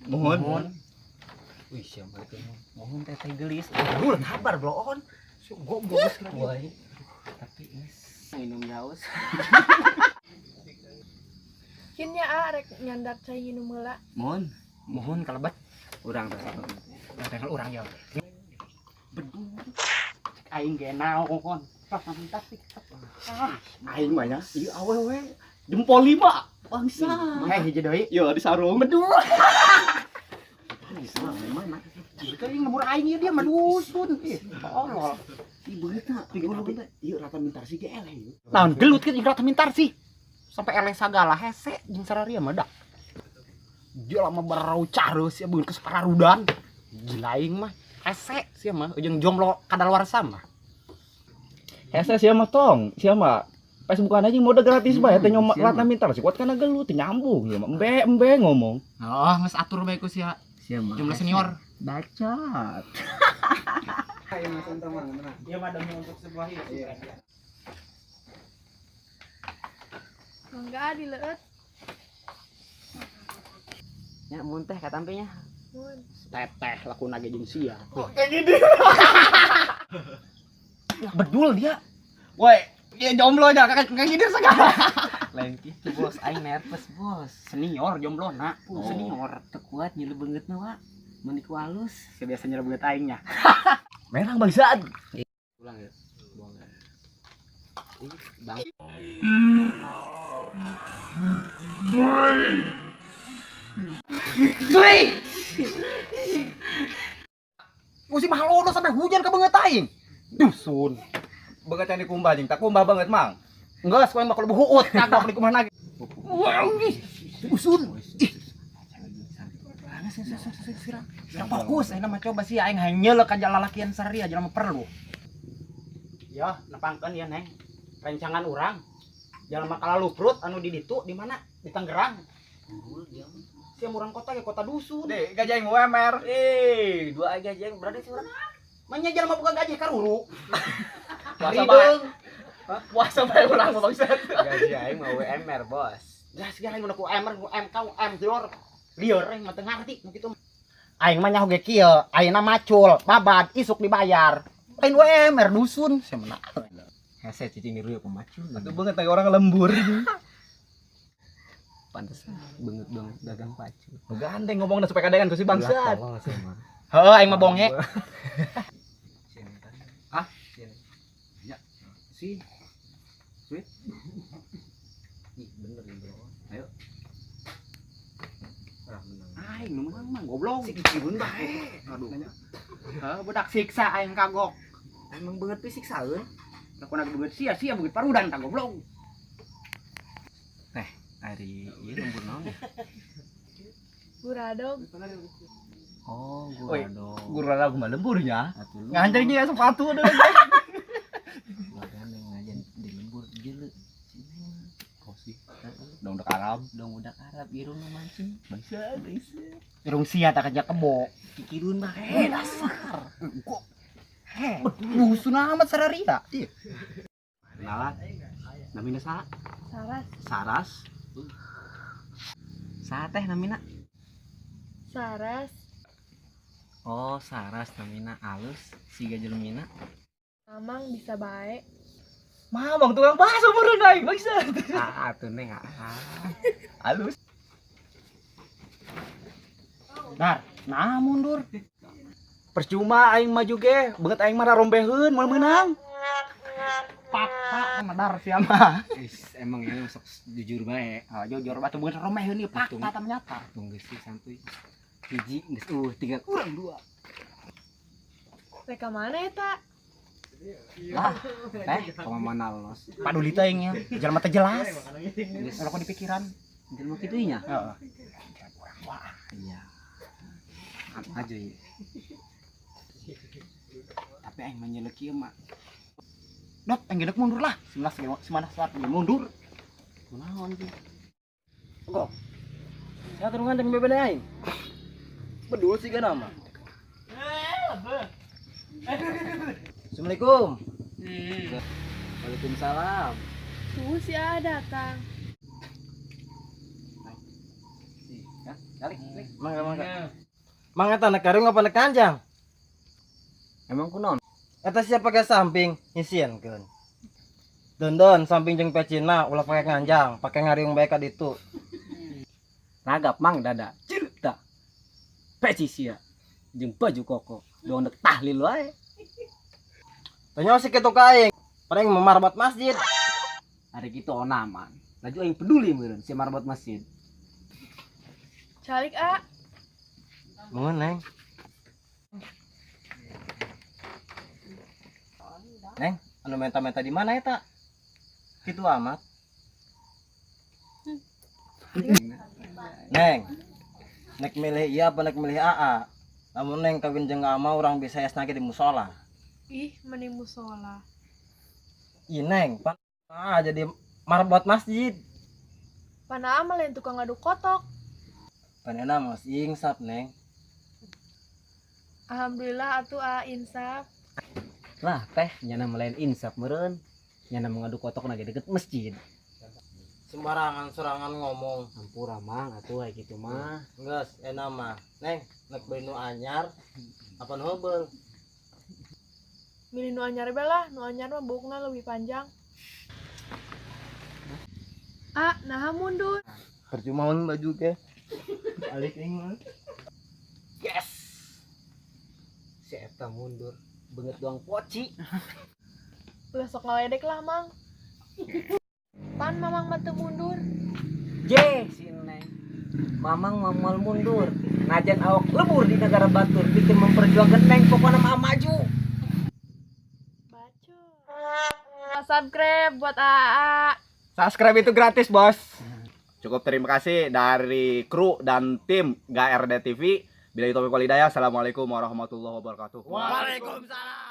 Mohon. Wih, siapa itu? Mohon teteh gelis. Aduh, kabar bloon. Goblok Woi. Tapi geus minum haus. Kin nya a rek nyandak cai nginum heula. Mohon. Mohon kalebet. Urang teh satu. Urang urang ya. Bedu. Cek aing ge naon. Minta sih. Aing mah nya ieu awewe jempol 5 bangsa. Heh hiji deui. Yo di sarung. Bedu. Mana? Ieu lembur aing ieu dia mah dusun. Ih, tolol. Ih beungeutna, pigulung teh. Ieu rata mintar sih ge eleh ieu. Naon gelut kieu rata mintar sih. Sampai eleh sagala hese jeung sararia mah dah. Dia lama barau carus ya beungeut kesepararudan. Gila aing mah. Hese sia mah jeung jomblo kadaluarsa mah. Hese sia mah tong, sia mah Facebookan aja mode gratis bae teh nyoma rata mintar sih kuat kana gelut teh nyambung ieu mah. Embe embe ngomong. Oh, geus atur bae ku sia. Sia mah. Jumlah senior. Bacot. Iya mah demi untuk sebuah hidup. Mangga dileueut. Nya mun teh katampi nya. Mun. Teteh lakuna ge jeung sia. Kok kayak gini? Bedul dia. Woi, dia jomblo aja kakak ngidir segala. Lain kitu bos, aing nervous bos. Senior jomblo na, Oh. senior. Teu kuat nyilu beungeutna wa. Mun ku halus. Sia biasa nyeleb beungeut aing nya. Merang bangsat. Ulang ya. Buang ya. Ih, bang. Musim halodo sampai hujan ka beungeut aing. Dusun. Beungeut yang dikumbah jeung tak kumbah banget mang. Enggak, sekolah mah kalau buhuut kagok di kumbah lagi. Wow, dusun. Ih. Sirang fokus, aing mah coba sih aing hayang nyeulek ka lalakian saria jelema perlu. Ya, nepangkeun ya Neng. Rencangan urang. Jelema kalaluprut anu di ditu di mana? Di Tangerang. Sia urang kota ge kota dusun. Deh, gaji aing UMR. Eh, dua gaji aing berarti sih urang. Manya jelema boga gaji karuru. Puasa bae. Puasa bae urang mah bangsat. Gaji aing mah UMR, Bos. Ya segala aing ku UMR, ku MK, ku M liur. Liur aing mah teu ngarti nu kitu. Aing mah nyaho ge kieu, ayeuna macul, babad, isuk dibayar. Lain UMR dusun, sia mah. Hese cicing niru pemacul. Atuh beungeut teh orang lembur. Pantesan beungeut banget dagang pacul. Nu gandeng ngomongna supaya kadengan ku si bangsat. Tolol sih mah. Heuh aing mah bonge. Ah? Ya. Si. Sweet. Ih, bener nih, bro. Ayo. Ah, menang. Aing nu menang mah goblok. Si kicibun bae. Aduh. Heuh budak siksa aing kagok. Emang beungeut pi siksaeun. Lakuna beungeut sia sia beungeut parudan tah goblok. Teh, ari ieu lembur naon ya? Guradog. Oh, guradog. Guradog mah lemburnya. Atuh lu. Ngancengnya sepatu udah. Gandeng ngajen di lembur jeuleu. Oh sih. Dong udah Arab, Dong udah Arab irung nu mancing. bangsa, bangsa. Irung sia tak kerja kebo. Kikirun mah. Eh dasar. Kok. Heh, dusun amat sararia. Iya. Kenalan. Namina saha? Saras. Saras. Saha teh namina? Saras. Oh, Saras namina alus siga jelmina. Mamang bisa bae. Mamang tukang bakso meureun aing bangsa. Ah, atuh neng ah. Alus. Dar, nah mundur. Percuma aing maju ge, beungeut aing mah rarombeheun moal meunang. Fakta sama dar sia mah. Is, emang ya sok jujur bae. Oh, jujur batu beungeut rombeheun ieu fakta tam nyata. Tunggu sih santuy. Hiji geus 3 kurang 2. Rek ka mana eta? Lah, Teh, ka mana los? Paduli teh aing nya. Jelema teh jelas. Geus Rokok di pikiran. jelema kitu nya. Heeh. Wah, Iya. Aja ya. Tapi aing mah nyelek ieu mah. Dot, aing geudek mundur lah. Sebelah semana saat mundur. Kunaon sih? Kok. Saya turungan jeung bebene aing. Bedul sih gana mah. Assalamualaikum. Waalaikumsalam. Tuh si A datang. Ya. Balik. Mangga mangga. Mang eta nek karung apa nek kanjang? Emang kunaon? Eta sia pakai samping ngisiankeun. Dondon samping jeung pecina ulah pakai nganjang, pakai ngariung bae ka ditu. Ragap mang dada. Cerita. Peci sia. Jeung baju koko. Doang dek tahlil wae. Tanya sih kitu ka aing. Paling memarbot masjid. Hari kitu onaman. Laju aing peduli meureun si marbot masjid. Calik A. Mun Neng. Neng, anu menta-menta di mana eta? Kitu amat. Neng, nek milih iya apa nek milih AA? Lamun Neng kawin jeung ama urang bisa esna ge di musola. Ih, meni musola. Ih Neng, pan AA jadi marbot masjid. Pan Aa mah lain tukang ngaduk kotok. Panena mah insaf Neng. Alhamdulillah atuh A insaf. Lah teh nyana mah lain insaf meureun. Nyana mah ngaduk kotok ge deket masjid. Sembarangan sorangan ngomong. Ampura mang atuh aya kitu mah. Geus enak mah. Neng, nek beli nu anyar apa nu heubeul? Milih nu anyar bae lah, nu anyar mah buukna leuwih panjang. A, naha mundur. Percuma mun baju ge. Alik aing mah. Yes. Si eta mundur, beungeut doang poci. Ulah sok ngaledek lah, Mang. Pan Mamang mah teu mundur. Je si Neng. Mamang mamal mundur. Najan awak lebur di negara batur bikin memperjuangkan Neng pokoknya mah maju. Baca. Subscribe buat AA. Subscribe itu gratis, Bos. Cukup terima kasih dari kru dan tim GRD TV. Bila itu walhidayah. Assalamualaikum warahmatullahi wabarakatuh. Waalaikumsalam.